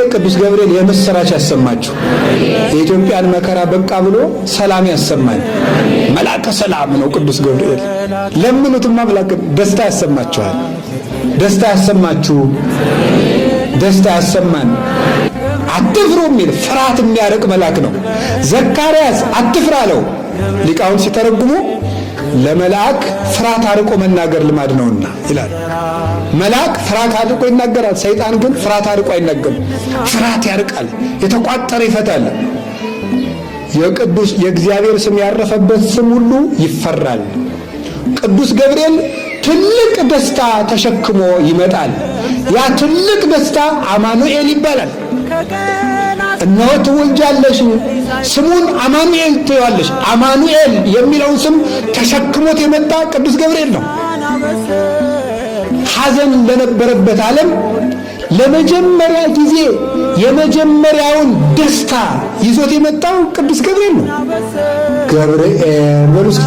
ቅዱስ ገብርኤል የምስራች ያሰማችሁ፣ የኢትዮጵያን መከራ በቃ ብሎ ሰላም ያሰማል። መልአከ ሰላም ነው ቅዱስ ገብርኤል። ለምኑትማ አምላክ ደስታ ያሰማችኋል። ደስታ ያሰማችሁ፣ ደስታ ያሰማን። አትፍሩ የሚል ፍርሃት የሚያርቅ መልአክ ነው። ዘካርያስ አትፍራ አለው። ሊቃውንት ሲተረጉሙ ለመልአክ ፍርሃት አርቆ መናገር ልማድ ነውና ይላል። መልአክ ፍርሃት አርቆ ይናገራል። ሰይጣን ግን ፍርሃት አርቆ አይናገርም። ፍርሃት ያርቃል፣ የተቋጠረ ይፈታል። የቅዱስ የእግዚአብሔር ስም ያረፈበት ስም ሁሉ ይፈራል። ቅዱስ ገብርኤል ትልቅ ደስታ ተሸክሞ ይመጣል። ያ ትልቅ ደስታ አማኑኤል ይባላል። እነሆ ትወልጃለሽ፣ ስሙን አማኑኤል ትይዋለሽ። አማኑኤል የሚለውን ስም ተሸክሞት የመጣ ቅዱስ ገብርኤል ነው። ሐዘን ለነበረበት ዓለም ለመጀመሪያ ጊዜ የመጀመሪያውን ደስታ ይዞት የመጣው ቅዱስ ገብርኤል ነው። ገብርኤል በሉ እስኪ።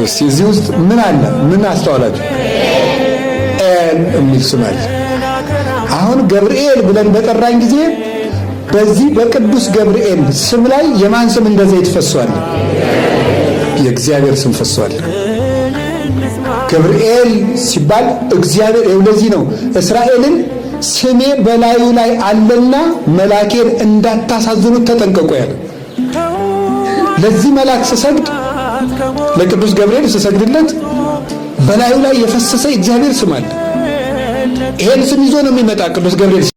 እስቲ እዚህ ውስጥ ምን አለ? ምን አስተዋላችሁ? ኤል የሚል ስም አለ። አሁን ገብርኤል ብለን በጠራን ጊዜ በዚህ በቅዱስ ገብርኤል ስም ላይ የማን ስም እንደ ዘይት ፈሷል? የእግዚአብሔር ስም ፈሷል። ገብርኤል ሲባል እግዚአብሔር ለዚህ ነው እስራኤልን ስሜ በላዩ ላይ አለና መላኬን እንዳታሳዝኑት ተጠንቀቁ ያለ። ለዚህ መልአክ ስሰግድ፣ ለቅዱስ ገብርኤል ስሰግድለት በላዩ ላይ የፈሰሰ እግዚአብሔር ስም አለ። ይሄን ስም ይዞ ነው የሚመጣ ቅዱስ ገብርኤል።